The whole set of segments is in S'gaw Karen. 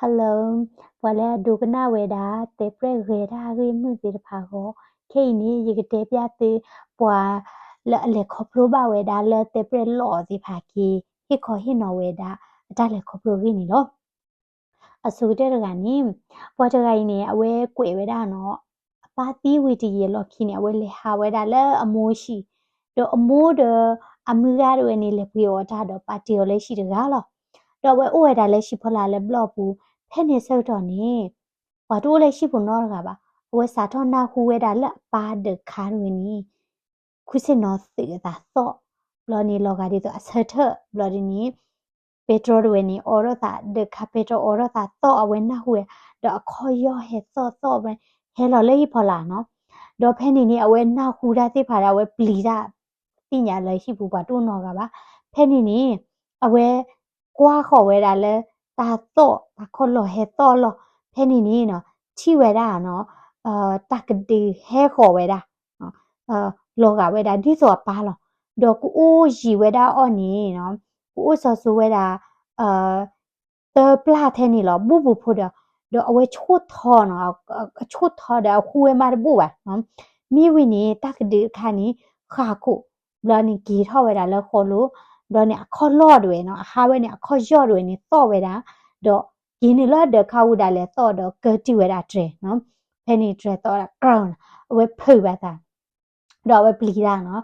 Hello, ပှၤလၢအဒိကနၣ်ဝဲဒၣ် တဲပြဲၢ်ဂဲၤတၢ်ဂ့ၢ်မုၢ်သ့ၣ်တဖၣ်အဂီၢ်, ခဲအံၤန့ၣ် ယကတဲပျၢ်သု ပှၤလၢအလဲၤခီဖျိဘၣ်ဝဲဒၣ်လၢတဲပြဲၢ်လီၢ်သ့ၣ်တဖၣ်က့ၤ ဟ့ၣ်ခီဟ့ၣ်နီၤဝဲဒၣ် အတၢ်လဲၤခီဖျိအဂ့ၢ်န့ၣ်လီၤ. အဆိကတၢၢ်တဂၤန့ၣ်, ပှၤတဂၤအံၤန့ၣ် အဝဲကွဲးဝဲဒၣ်နီၤ, အပၢ်သံဝံၤတယံာ်လီၢ်ခံန့ၣ် အဝဲလဲၤဟးဝဲဒၣ်လၢအမိၢ်ဟံၣ်, ဒီးအမိၢ်ဒီးအမုၢ်ဂၤတဝဲန့ၣ် လဲၤပှ့ၤအီၣ်တၢ်ဒီးပာ်တ့ၢ်အီၤလၢဟံၣ်တဂၤလီၤ. ဒီးအဝဲအိၣ်ဝဲဒၣ်လၢဟံၣ်ဖီလာ်လၢဘျီၣ်ပူၤ, ဖဲန့ၣ်ဆၢကတီၢ်န့ၣ် ပှၤတအိၣ်လၢဟံၣ်ပူၤနီတဂၤဘၣ်. အဝဲစးထီၣ်နၢ်ဟူဝဲဒၣ်လၢအပၢ်ဒၢးခါတဝဲန့ၣ် ခူၣ်ဆ့ၣ်နီၤသုးအသးသီၣ်, ဘျီန့ၣ်လီၤဂာ်ဒ်သိးအဆၢထၢၣ်, ဘျီဒ်န့ၣ် ပဲတြီတဝဲန့ၣ် အိးထီၣ်သးဒၢးခါ ပဲတြီအိးထီၣ်သးသီၣ် အဝဲနၢ်ဟူဝဲ, ဒီးအခီၣ်ယီၢ်ဟဲသီၣ်သီၣ်ဝဲ, ဟဲလီၤလၢဟံၣ်ဖီလာ်နီၤ. ဒီးဖဲန့ၣ်န့ၣ် အဝဲနၢ်ဟူတၢ်သ့ၣ်တဖၣ်ဒီး အဝဲပျံၤတၢ်, သ့ၣ်ညါလၢဟံၣ်ပူၤပှၤတအိၣ်နီတဂၤဘၣ်. ဖဲန့ၣ်န့ၣ် အဝဲကွၢ်ဃီၤဝဲဒၣ်လၢတၢ်သီၣ်, တၢ်ခီၣ်လီၢ်ဟဲသီၣ်လီၤ. ဖဲန့ၣ်န့ၣ်နီၤ ထံၣ်ဝဲဒၣ်နီၤ တၢ်ကဒုးဟဲဃီၤဝဲဒၣ် လီၤဂာ်ဝဲဒၣ်ဒ်သိးအပၢ်လီၤ. ဒီးကအိၣ်ယံၤဝဲဒၣ်အီၤန့ၣ်နီၤ, ကအိၣ်စီၤစိၤဝဲဒၣ် တပျၢ်ထဲန့ၣ်လီၤ ဘူၣ်ပူၤဖိဒီး, ဒီးအဝဲဆိၣ်ထီနီၤ, အဆိၣ်ထီဒီးအဃူဝဲမးတဘူၣ်ဘၣ်နီၤ. မ့ၢ်ဝံၤန့ၣ် တၢ်ကဒုးအခါန့ၣ် ဃၣ်ခိၣ်, ဘျီန့ၣ်က့ၤထီၣ်ဝဲဒၣ်လၢဃီလိၤ, ဘျီန့ၣ် အခီၣ်လီၢ်တဝဲနီၤ, အဟးဝဲန့ၣ် အခီၣ်ယီၢ်တဝဲန့ၣ် သီၣ်ဝဲဒၣ်, ဒီးက့ၤနုာ်လၢဒၢးခါဝူၤဒၣ်လဲာ်သီၣ်ဒီးကၢတံၢ်ဝဲဒၣ်တြဲၤနီၤ. ဖဲန့ၣ်တြဲၤသီၣ်ဝဲဒၣ် ကြၢးနီၤ, အဝဲဖုးဘၣ်သး ဒီးအဝဲပျံၤတၢ်နီၤ.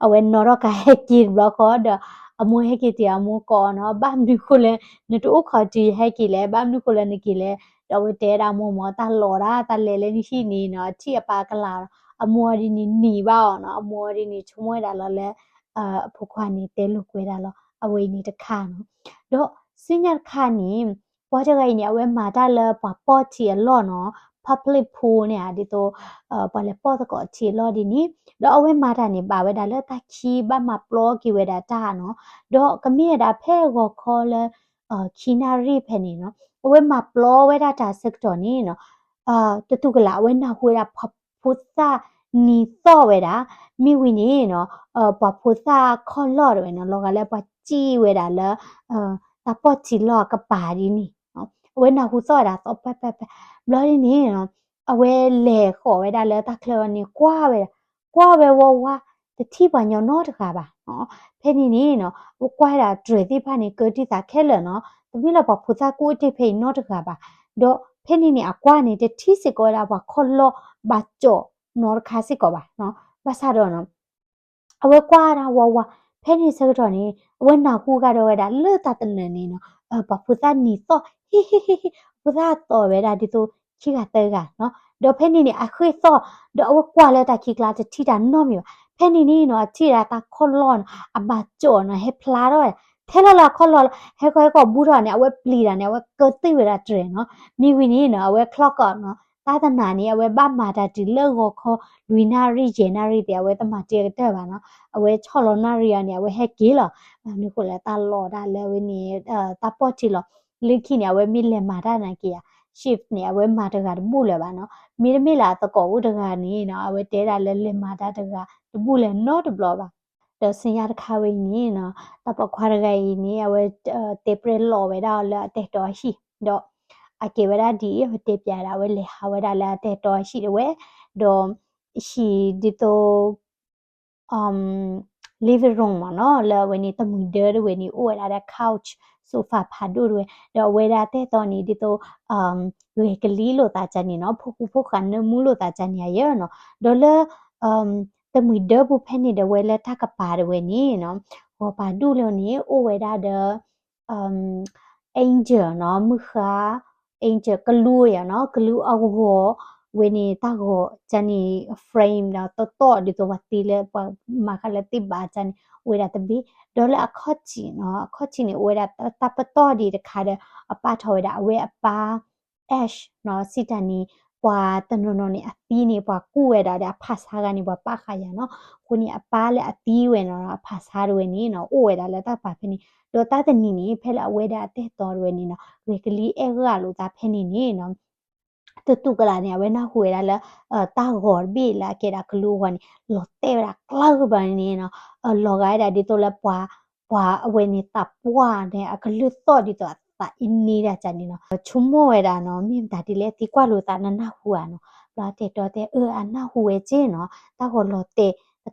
အဝဲနီၣ်ထီၣ်ကါဟဲက့ၤတဘျီဃီဒီး အမိၢ်ဟဲက့ၤတုၤအမိၢ်ကိးနီၤ, ဘၣ်မနုၤဃိလၢ နတအိၣ်ခိးတုၤယဟဲက့ၤလဲၣ်, ဘၣ်မနုၤဃိလၢနက့ၤလဲၣ်. ဒီးအဝဲတဲဒၣ်အမိၢ်မ့ၢ် တၢ်လီၤဒၣ် တၢ်လဲၤလၢနဟံၣ်န့ၣ်နီၤ, ထံၣ်အပၢ်ကလာ်, အမိၢ်ဒ်န့ၣ်နံၤဘၣ်အီၤနီၤ, အမိၢ်ဒ်န့ၣ်ဆိကမိၣ်ဝဲဒၣ်လီၤလၢ အဖိခွါန့ၣ် တဲလိာ်ကွဲဒၣ်လီၤ. အဝဲအံၤန့ၣ်တခါနီၤ. ဒီးဆူညါတခါန့ၣ် ပှၤတဂၤအံၤန့ၣ် အဝဲမၤတၢ်လၢပှၤပီၢ်ထံအလီၢ်နီၤ, public pool န့ၣ် ဒ်သိး ပှၤလဲၤပီၢ်သကိးထံအလီၢ်ဒ်န့ၣ်, ဒီးအဝဲမၤတၢ်န့ၣ် ဘၣ်ဝဲဒၣ်လၢတၢ်ခံဘၣ်မၤပျီက့ၤဝဲဒၣ်တၢ်နီၤ, ဒီးကမ့ၢ်ဝဲဒၣ်ဖဲဂီၤခီလၢ ခံနၣ်ရံၣ်ဖဲန့ၣ်နီၤ, အဝဲမၤပျီဝဲဒၣ်တၢ်ဆၢကတီၢ်န့ၣ်နီၤ, တတူၢ်ကလာ် အဝဲနၢ်ဟူဝဲဒၣ်ပှၤဖိသၣ်နံၤသီၣ်ဝဲဒၣ်, မ့ၢ်ဝံၤန့ၣ်နီၤ, ပှၤဖိသၣ်ခီၣ်လီၢ်တဝဲနီၤ, လီၤဂာ်လၢပှၤစံၣ်ဝဲဒၣ်လၢ တၢ်ပီၢ်ထံလီၢ်ကပၤဒ်န့ၣ်, အဝဲနၢ်ဟူသီၣ်ဝဲဒၣ်သီၣ်ပၢၢ်ပၢၢ်ပၢၢ်, ဘျီဒ်န့ၣ်နီၤ, အဝဲလဲၤဃီၤဝဲဒၣ်လၢတၢ်ချၢန့ၣ် ကွၢ်ဝဲ, ကွၢ်ဝဲဝါဝါ, တထံၣ်ပှၤညီနီတဂၤဘၣ်. ဖဲန့ၣ်န့ၣ်နီၤ, အဝဲကွၢ်ဝဲဒၣ်တြဲၤသ့ၣ်တဖၣ်န့ၣ် ကၢတံၢ်သးခဲလၢာ်နီၤ, တမ့ၢ်လၢပှၤဖိသၣ်ကူၣ်အိၣ်တ့ၢ်ဖဲအံၤနီတဂၤဘၣ်. ဒီးဖဲန့ၣ်န့ၣ် အကွၢ်န့ၣ် တထံၣ်စ့ၢ်ကီးဝဲဒၣ်ပှၤခီၣ်လီၢ်ဘၣ်ကၠီၣ်နီတခါစ့ၢ်ကီးဘၣ်. ဘၣ်ဆၣ်ဒီးနီၤ အဝဲကွၢ်ဒၣ်ဝါဝါ, ဖဲန့ၣ်ဆၢကတီၢ်န့ၣ် အဝဲနၢ်ဟူကဒီးဝဲဒၣ်လၢတၢ်တနၢၤန့ၣ်နီၤ, ပှၤဖိသၣ်နံၤသီၣ် ဟ့ၣ်ဟ့ၣ်ဟ့ၣ်ဟ့ၣ်, ဖိသၣ်သီၣ်ဝဲဒၣ်ဒ်သိးခံဂၤသၢဂၤနီၤ. ဒီးဖဲန့ၣ်န့ၣ် အဃ့ၢ်သီၣ်, ဒီးအဝဲကွၢ်လၢတၢ်ခံကျါတထံၣ်တၢ်နီတမံၤဘၣ်. ဖဲန့ၣ်န့ၣ်နီၤ အထံၣ်ဒၣ်တၢ်ခီၣ်လီၢ်နီၤ အဘၣ်ကၠီၣ်နီၤ ဟဲဖျါထီၣ်ဝဲဒၣ်, ထဲလီၤလၢအခီၣ်လီၢ်လီၤ, ဟဲကီဟဲကီၢ်ဘူးထီၣ်န့ၣ် အဝဲပျံၤတၢ်န့ၣ် အဝဲကၢတံၢ်ဝဲဒၣ်တြဲၤနီၤ. မ့ၢ်ဝံၤန့ၣ်နီၤ အဝဲချီကီးနီၤ, တၢ်တနၤန့ၣ် အဝဲဘၣ်မၤတၢ်တုၤလၢဂီၤခီ လွံၢ်နၣ်ရံၣ် ယဲၢ်နၣ်ရံၣ်သ့ၣ် အဝဲတမၤတ့ၢ်အကတၢၢ်ဘၣ်နီၤ. အဝဲဆီၣ်လီၤနၣ်ရံၣ်အီၤန့ၣ် အဝဲဟဲက့ၤလီၤ. မနုၤဃိလၢတၢ်လီၤဒၣ်လၢအဝဲန့ၣ် တၢ်ပီၢ်ထံလီၤ. လၢခံန့ၣ် အဝဲမ့ၢ်လဲၤမၤတၢ်နာ်က့ၤဧါ, shift န့ၣ် အဝဲမၤတဂၤတဘူၣ်လၢၤဘၣ်နီၤ. မ့တမ့ၢ်လၢအသကိးအိၣ်တဂၤန့ၣ်နီၤ အဝဲတဲဒၣ်လၢလဲၤမၤတၢ်တဂၤတဘူၣ်လၢၤနီတဘျီဘၣ်. ဒီးဆူညါတခါဝဲအံၤန့ၣ်နီၤ တၢ်ပိာ်ခွါတဂၤအံၤန့ၣ် အဝဲတဲပြဲၢ်လီၤဝဲဒၣ်အီၤလၢအတဲာ်တီအဟံၣ်, ဒီးအကဲဝဲဒၣ်ဒ်အံၤ အဝဲတဲပျးဒၣ် အဝဲလဲၤဟးဝဲဒၣ်လၢအတဲာ်တီအဟံၣ်တဝဲ, ဒီး ဟံၣ်ဒ်သိး living room မ့ၢ်နီၤ လၢအဝဲန့ၣ် တမှံၤဒၢတဝဲန့ၣ် အိၣ်ဝဲဒၣ်ဒီး couch, sofa ဖးဒိၣ်တဝဲ, ဒီးအဝဲဒၣ်တဲာ်တီန့ၣ် ဒ်သိး ဂဲၤကလံလိာ်သးကန့ၣ်နီၤ ဖိဃူဖိဃာ်နၢမူလိာ်သးကန့ၣ်ယဲနီၤ, ဒီးလၢ တမှံၤဒၢပူၤဖဲန့ၣ်ဒီး အဝဲလၢတၢ်ကပၤတဝဲန့ၣ်နီၤ ဂီၤပၤဒူၣ်လၢန့ၣ် အိၣ်ဝဲဒၣ်ဒီး angel နီၤ မုၢ်ဃါ angel ကလူးယၤနီၤ ကလူးအဂီၤဝဲန့ၣ် တၢ်ဂီၤကန့ၣ် frame ဒီးတီတီဒ်သိးပှၤတ့လၢပှၤမၤဃာ်လၢတ့ၢ်ဘၣ်ကန့ၣ် အိၣ်ဝဲဒၣ်တဘ့ၣ်, ဒီးလၢအခီၣ်ထံးနီၤ အခီၣ်ထံးန့ၣ် အိၣ်ဝဲဒၣ်တၢ်ပတီၢ်ဒံးတခါဒီး အပာ်ထီၣ်ဝဲဒၣ် အဝဲအပၢ် Ash နီၤ စံးတၢ်န့ၣ် ပှၤတနီၤနီၤန့ၣ် အသံန့ၣ် ပှၤကူၣ်ဝဲဒၣ်ဒီး အဖးဆါဂၤန့ၣ် ပှၤပာ်ဃာ်ယၤနီၤ, အဃိန့ၣ် အပၢ်လၢအသံဝဲနီၤ အဖးဆါတဝဲန့ၣ်နီၤ အိၣ်ဝဲဒၣ်လၢတၢ်ကပၤဖဲန့ၣ်, ဒီးတၢ်တနံၤန့ၣ် ဖဲလၢအဝဲဒၣ်အတဲာ်တီတဝဲန့ၣ်နီၤ ဂဲၤကလံအဲၣ်ဂၢၢ်လိာ်သးဖဲန့ၣ်န့ၣ်နီၤ တတူၢ်ကလာ်န့ၣ် အဝဲနၢ်ဟူဝဲဒၣ်လၢ တၢ်ဂီၤတဘ့ၣ်လၢအကဲဒၣ်ကလူးအဂီၤန့ၣ် လီၤတဲာ်ဝဲဒၣ်ကျၢၢ်ဘၣ်န့ၣ်နီၤ, လီၤဂာ်ဝဲဒၣ်ဒ်သိးလၢပှၤ ပှၤအဝဲန့ၣ်သးပှၢ်န့ၣ် အကလုၢ်သီၣ်ဒ်သိး သးအ့န့ဒၣ်ကန့ၣ်နီၤ, ဆိကမိၣ်ဝဲဒၣ်နီၤ မ့ၢ်မတၤဒ်လဲၣ် သံကွၢ်လိာ်သး နနၢ်ဟူဧါနီၤ, ဘျီတဲတီတဲအၢ အနၢ်ဟူဝဲက့နီၤ, တၢ်ဂီၤလီၤတဲာ်တ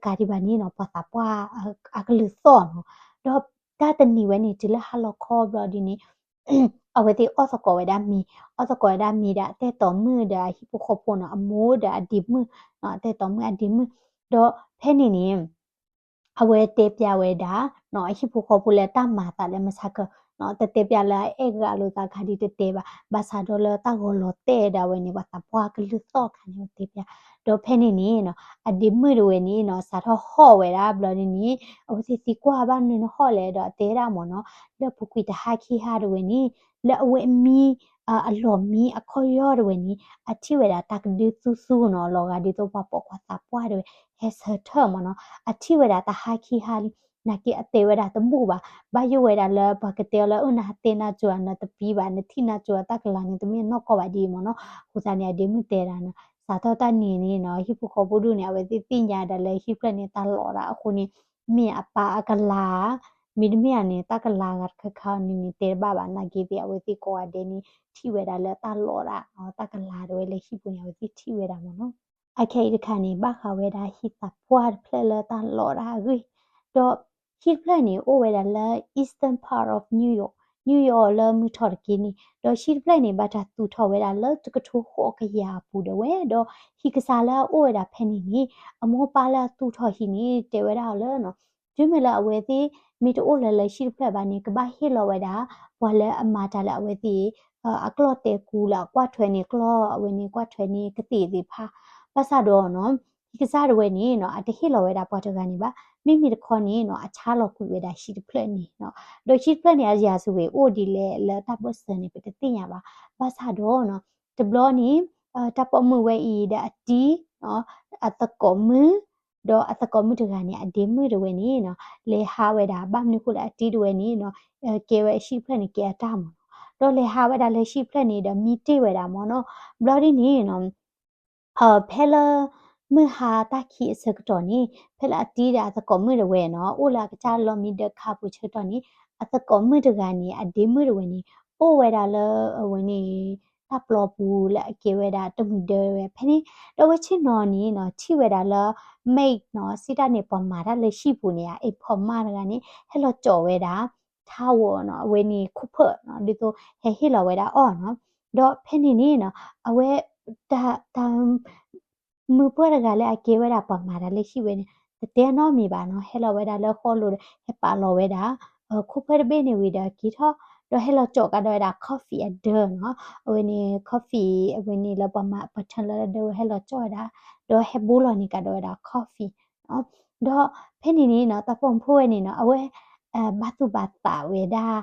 ကးဒံးဘၣ်န့ၣ်နီၤ ပှၤသးပှၢ်အကလုၢ်သီၣ်နီၤ, ဒီးတၢ်တနံၤဝဲန့ၣ် တုၤလၢဟါလီၤခီဘျီဒ်န့ၣ် အဝဲသ့ၣ်အီၣ်သကိးဝဲဒၣ်မ့ၤ, အီၣ်သကိးဝဲဒၣ်မ့ၤဒီးအဟံၣ်ဖိဃီဖိနီၤ, အမိၢ်ဒီးအဒ့မုၣ်, အတဲတီမုၣ်အဒ့မုၣ်, ဒီးဖဲန့ၣ်န့ၣ် အဝဲတဲပျးဝဲဒၣ်နီၤ အဟံၣ်ဖိဃီဖိလၢတၢ်မၤသးလၢမဆါကၢ, တတဲပျးလၢအအဲၣ်ဂၤလိာ်သးခါဒ်တတဲဘၣ်, ဘၣ်ဆၣ်ဒီးလၢတၢ်ဂီၤလီၤတဲာ်ဒၣ်ဝဲန့ၣ် ပှၤသးပှၢ်ကလုၢ်သီၣ်ခါန့ၣ် တဲပျး, ဒီးဖဲန့ၣ်န့ၣ်နီၤ အဒ့မုၣ်တဝဲန့ၣ်နီၤ စးထီၣ်ဟီၣ်ဝဲဒၣ်ဘျီဒ်န့ၣ် အဝဲသ့ၣ်သံကွၢ်ဘၣ်မနုၤနဟီၣ်လဲၣ်ဒီးတဲဒၣ်မ့ၢ်နီၤ, လၢပူၤကွံာ်တဟါခံဟါတဝဲန့ၣ် လၢအဝဲအမံ အလီၢ်မံအခီၣ်ယီၢ်တဝဲန့ၣ် အထံၣ်ဝဲဒၣ်တၢ်ကဒုသူသူနီၤ, လီၤဂာ်ဒ်သိးပှၤပိာ်ခွါသးပှၢ်တဝဲ ဟဲဆၢထၢၣ်မ့ၢ်နီၤ, အထံၣ်ဝဲဒၣ်တဟါခံဟါလံ, နာ်က့အတဲဝဲဒၣ်တဘူၣ်ဘၣ်, ဘၣ်ယိၣ်ဝဲဒၣ်လၢပှၤကတဲအီၤလၢ အၢနဟးတဲနၤကၠိၤဧါ နတပံဘၣ်, နထံၣ်နၤကၠိၤဧါ တၢ်ကလၤန့ၣ် တမ့ၢ်နီၢ်ကီၢ်ဘၣ်ဒ်အံၤမ့ၢ်နီၤ, အဃိသတးန့ၣ် အဒ့မုၣ်တဲဒၣ်နီၤ, စးထီၣ်တၢ်န့ၣ်န့ၣ်နီၤ ဟံၣ်ဖိဃီဖိဒူၣ်န့ၣ် အဝဲသ့ၣ်သ့ၣ်ညါဒၣ်လၢဟံၣ်ဖျၢၣ်န့ၣ်တၢ်လီၤဒၣ်အဃိန့ၣ် မ့ၢ်အပၢ်အကလၤ မ့တမ့ၢ်ဧါန့ၣ် တၢ်ကလၤဂၤတခါခါန့ၣ်န့ၣ် တဲတဘၣ်ဘၣ်, နာ်က့သ့ၣ် အဝဲသ့ၣ်ကိးဂၤဒဲးန့ၣ် ထံၣ်ဝဲဒၣ်လၢတၢ်လီၤဒၣ်နီၤ, တၢ်ကလၤတဝဲလၢဟံၣ်ပူၤန့ၣ် အဝဲသ့ၣ်ထံၣ်ဝဲဒၣ်မ့ၢ်နီၤ. အခဲအံၤတခါန့ၣ် ဘၣ်ဃးဝဲဒၣ်ဟံၣ်သးပှၢ်တဖျၢၣ်လၢတၢ်လီၤဒၣ်အဂ့ၢ်, ဒီးဟံၣ်တဖျၢၣ်န့ၣ် အိၣ်ဝဲဒၣ်လၢ eastern part of New York, New York လၢမုၢ်ထီၣ်တက့ၢ်န့ၣ်, ဒီးဟံၣ်တဖျၢၣ်န့ၣ် ဘၣ်တၢ်သူၣ်ထီၣ်ဝဲဒၣ်လၢတကထိဃိးကယၤအပူၤဒၣ်ဝဲ, ဒီးဟံၣ်ကစၢ်လၢအအိၣ်ဝဲဒၣ်ဖဲန့ၣ်န့ၣ် အမိၢ်ပၢ်လၢအသူၣ်ထီၣ်ဟံၣ်န့ၣ် တဲဝဲဒၣ်အီၤလၢ တုၤမ့ၢ်လၢအဝဲသ့ၣ် မ့ၢ်တအိၣ်လၢၤလၢဟံၣ်တဖျၢၣ်ဘၣ်န့ၣ် ကဘၣ်ဟ့ၣ်လီၤဝဲဒၣ် ပှၤလၢအမၤတၢ်လၢအဝဲသ့ၣ် အကျီၢ်တဲာ်ကူလၢအကွၢ်ထွဲန့ၣ် ကျီၢ်အဝဲန့ၣ် ကွၢ်ထွဲန့ၣ်ကသ့ၣ်သ့ၣ်တဖၣ်, ဘၣ်ဆၣ်ဒီးနီၤ ဟံၣ်ကစၢ်တဝဲန့ၣ်နီၤ အတဟ့ၣ်လီၤဝဲဒၣ်ပှၤတဂၤန့ၣ်ဘၣ်, မ့မ့ၢ်တခီန့ၣ်နီၤ အဆါလီၤကွံာ်ဝဲဒၣ်ဟံၣ်တဖျၢၣ်န့ၣ်နီၤ, ဒီးဟံၣ်တဖျၢၣ်န့ၣ် အယၤစ့ၢ်ဝဲအိၣ်ဒ်လဲၣ်လၢတၢ်ဘၢၣ်စၢၤန့ၣ် ပတသ့ၣ်ညါဘၣ်, ဘၣ်ဆၣ်ဒီးနီၤ တဘျီန့ၣ် တၢ်ပိာ်မုၣ်ဝဲအံၤဒီးအတံၤ အသကိးမုၣ် ဒီးအသကိးမုၣ်တဂၤန့ၣ် အဒ့မုၣ်တဝဲန့ၣ်နီၤ လဲၤဟးဝဲဒၣ် ဘၣ်မနုၤဃိလၢအတံၤတဝဲန့ၣ်နီၤ ကဲဝဲဟံၣ်တဖျၢၣ်န့ၣ် ကဲအတၢ်မ့ၢ်နီၤ, ဒီးလဲၤဟးဝဲဒၣ်လၢဟံၣ်တဖျၢၣ်န့ၣ်ဒီးမံတ့ၢ်ဝဲဒၣ်မ့ၢ်နီၤ, ဘျီဒ်န့ၣ်နီၤ ဖဲလၢ မုၢ်ဟါတၢ်ခံးအဆၢကတီၢ်န့ၣ် ဖဲလၢအတံၤဒီးအသကိးမုၣ်တဝဲနီၤ အိၣ်လၢအကစၢ်လီၢ်မံဒၢးခါပူၤဆၢကတီၢ်န့ၣ် အသကိးမုၣ်တဂၤန့ၣ် အဒ့မုၣ်တဝဲန့ၣ် အိၣ်ဝဲဒၣ်လၢအဝဲန့ၣ် တၢ်ပျီပူၤလၢအကဲဝဲဒၣ်တမှံၤဒၢဝဲဖဲန့ၣ်, ဒီးအဝဲဆ့ၣ်နီၤန့ၣ်နီၤ ထံၣ်ဝဲဒၣ်လၢ maid နီၤ စံးတၢ်န့ၣ် ပှၤမၤတၢ်လၢဟံၣ်ပူၤန့ၣ် အ့ၣ်ဖီမၢ်တဂၤန့ၣ် ဟဲလီၤကၠီးဝဲဒၣ် towel နီၤ အဝဲန့ၣ်ခိၣ်ဖၢၣ်နီၤ ဒ်သိးဟဲဟ့ၣ်လီၤဝဲဒၣ်အီၤနီၤ, ဒီးဖဲန့ၣ်န့ၣ်နီၤ အဝဲ တၢ် တၢ် မုၢ်ပှၢ်တဂၤလၢအကဲဝဲဒၣ်ပှၤမၤတၢ်လၢဟံၣ်ဝဲန့ၣ် တတဲနီတမံၤဘၣ်နီၤ, ဟဲလီၤဝဲဒၣ်လၢဃီလိၤဒီး ဟဲပာ်လီၤဝဲဒၣ် ခိၣ်ဖၢၣ်တဘ့ၣ်န့ၣ်ဝံၤဒီးက့ၤထီၣ်, ဒီးဟဲလီၤကၠီးကဒီးဝဲဒၣ် coffee အဒၢနီၤ, အဝဲန့ၣ် coffee အဝဲန့ၣ်လၢပှၤမၤပထၢလၢဒၢဝဲဟဲလီၤကၠီးဝဲဒၣ်, ဒီးဟဲဘိလီၤန့ၢ်ကဒီးဝဲဒၣ် coffee နီၤ, ဒီးဖဲန့ၣ်န့ၣ်နီၤ တၢ်ပိာ်မုၣ်ဖိဝဲန့ၣ်နီၤ အဝဲ ဘၣ်သူၣ်ဘၣ်သးဝဲဒၣ်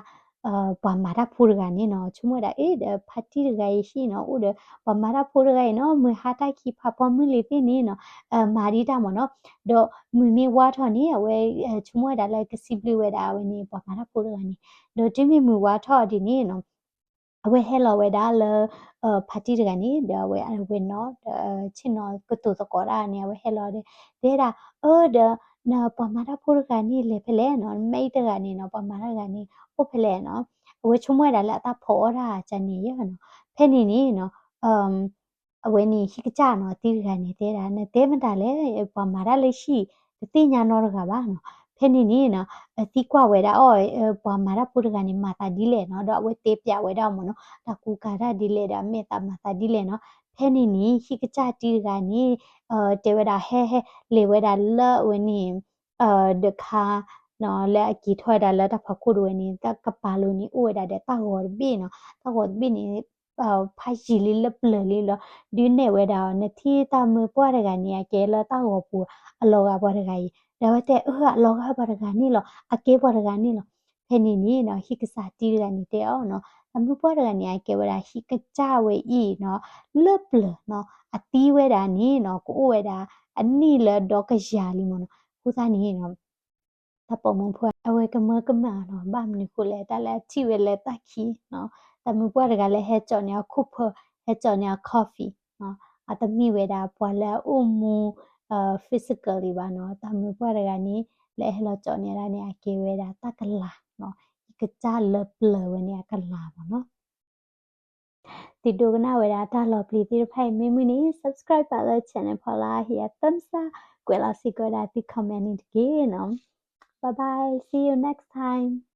ပှၤမၤတၢ်ဖိတဂၤန့ၣ်နီၤ, ဆိကမိၣ်ဝဲဒၣ် အ့ ဒီးဖါတံၢ်တဂၤအံၤဟံၣ်နီၤ အိၣ်ဒီးပှၤမၤတၢ်ဖိတဂၤအံၤနီၤ မုၢ်ဟါတၢ်ခံးဖးဖီမုၢ်လံၤသ့ၣ်န့ၣ်နီၤ မၤဒံးတၢ်မ့ၢ်နီၤ, ဒီးမုၢ်မ့ၢ်ဝါထီၣ်န့ၣ် အဝဲ ဆိကမိၣ်ဝဲဒၣ်လၢကစံးဘျုးဝဲဒၣ်အဝဲန့ၣ် ပှၤမၤတၢ်ဖိတဂၤန့ၣ်, ဒီးတုၤမ့ၢ်မုၢ်ဝါထီၣ်ဒ်န့ၣ်နီၤ အဝဲဟဲလီၤဝဲဒၣ်လၢ ဖါတံၢ်တဂၤန့ၣ် ဒီးအဝဲအဝဲနီၤ ဒီးဆ့ၣ်နီၤကတိၤသကိးတၢ်န့ၣ် အဝဲဟဲလီၤဒီး တဲဒၣ် အၢ ဒီး နပှၤမၤတၢ်ဖိတဂၤန့ၣ်လဲၤဖဲလဲၣ်နီၤ, maid တဂၤန့ၣ်နီၤ ပှၤမၤတၢ်တဂၤန့ၣ် အိၣ်ဖဲလဲၣ်နီၤ, အဝဲဆိကမိၣ်ဝဲဒၣ်လၢအတၢ်ဖီအီၣ်တၢ်ကန့ၣ်ယဲနီၤ, ဖဲန့ၣ်န့ၣ်နီၤ အဝဲန့ၣ်ဟံၣ်ကစၢ်နီၤ တံၢ်တဂၤန့ၣ် တဲဒၣ် နတဲမတၤလဲၣ် ပှၤမၤတၢ်လၢဟံၣ် တသ့ၣ်ညါနီတဂၤဘၣ်နီၤ, ဖဲန့ၣ်န့ၣ်နီၤ သံကွၢ်ဝဲဒၣ်အီၤ ပှၤမၤတၢ်ဖိတဂၤန့ၣ် မၤသးဒ်လဲၣ်နီၤ, ဒီးအဝဲတဲပျးဝဲဒၣ်မ့ၢ်နီၤ တၢ်ကူကၤတၢ်ဒ်လဲၣ်ဒီး အမဲာ်သးမၤသးဒ်လဲၣ်နီၤ, ဖဲန့ၣ်န့ၣ် ဟံၣ်ကစၢ်တံၢ်တဂၤန့ၣ် တဲဝဲဒၣ် ဟဲ ဟဲ လဲၤဝဲဒၣ်လၢအဝဲန့ၣ် ဒၢးခါ လၢအက့ၤထီၣ်ဝဲဒၣ်လၢတၢ်ဖီခိၣ်တဝဲန့ၣ် တၢ်ကပၤလိၤန့ၣ် အိၣ်ဝဲဒၣ်ဒီးတၢ်ဂီၤတဘ့ၣ်နီၤ, တၢ်ဂီၤတဘ့ၣ်န့ၣ် ဖးယံာ်လံလၢပျၢၤလံလီၤ, ဒုးနဲၣ်ဝဲဒၣ်အီၤ နထံၣ်တၢ်မုၢ်ပှၢ်တဂၤန့ၣ် အကဲလၢတၢ်ဂီၤပူၤ အလီၤဂာ်ပှၤတဂၤအံၤ, ဒီးအဝဲတဲ အၢ အလီၤဂာ်ပှၤတဂၤန့ၣ်လီၤ, အကဲပှၤတဂၤန့ၣ်လီၤ, ဖဲန့ၣ်န့ၣ်နီၤ ဟံၣ်ကစၢ်တံၢ်တဂၤန့ၣ်တဲအီၤနီၤ, တၢ်မုၢ်ပှၢ်တဂၤန့ၣ် အကဲဝဲဒၣ်ဟံၣ်ကစၢ်ဝဲအံၤနီၤ, လၢပျၢၤနီၤ, အသံဝဲဒၣ်န့ၣ်နီၤ ကအိၣ်ဝဲဒၣ် အနံၣ်လၢဒီကယၤလံမ့ၢ်နီၤ, အဃိသတးန့ၣ်နီၤ တၢ်ပိာ်မုၣ်ဖိ အဝဲကမၢကမၣ်နီၤ, ဘၣ်မနုၤဃိလဲၣ် တၢ်လၢအထံၣ်ဝဲလၢတၢ်ခံးနီၤ, တၢ်မုၢ်ပှၢ်တဂၤလၢဟဲကၠီးန့ၢ်အီၤခိၣ်ဖၢၣ် ဟဲကၠီးန့ၢ်အီၤ coffee နီၤ, အတမ့ၢ်ဝဲဒၣ်ပှၤလၢအအိၣ်မူ physically ဘၣ်နီၤ, တၢ်မုၢ်ပှၢ်တဂၤန့ၣ် လၢအဟဲလီၤကၠီးန့ၢ်ဒၣ်န့ၣ် အကဲဝဲဒၣ်တၢ်ကလၤနီၤ, ဟံၣ် ကစၢ်လၢပျၢၤဝဲန့ၣ်အကလၤမ့ၢ်နီၤ. သုဒိကနၣ်ဝဲဒၣ်တၢ်လီၤပျံၤသ့ၣ်တဖၣ်အံၤ မ့မ့ၢ်န့ၣ် subscribe ပာ်လၢ channel ဖီလာ် ဟ့ၣ်အ thumbs up ကွဲးလီၤစ့ၢ်ကီးဝဲဒၣ်သု comment န့ၣ်တက့ၢ်နီၤ. Bye bye, see you next time.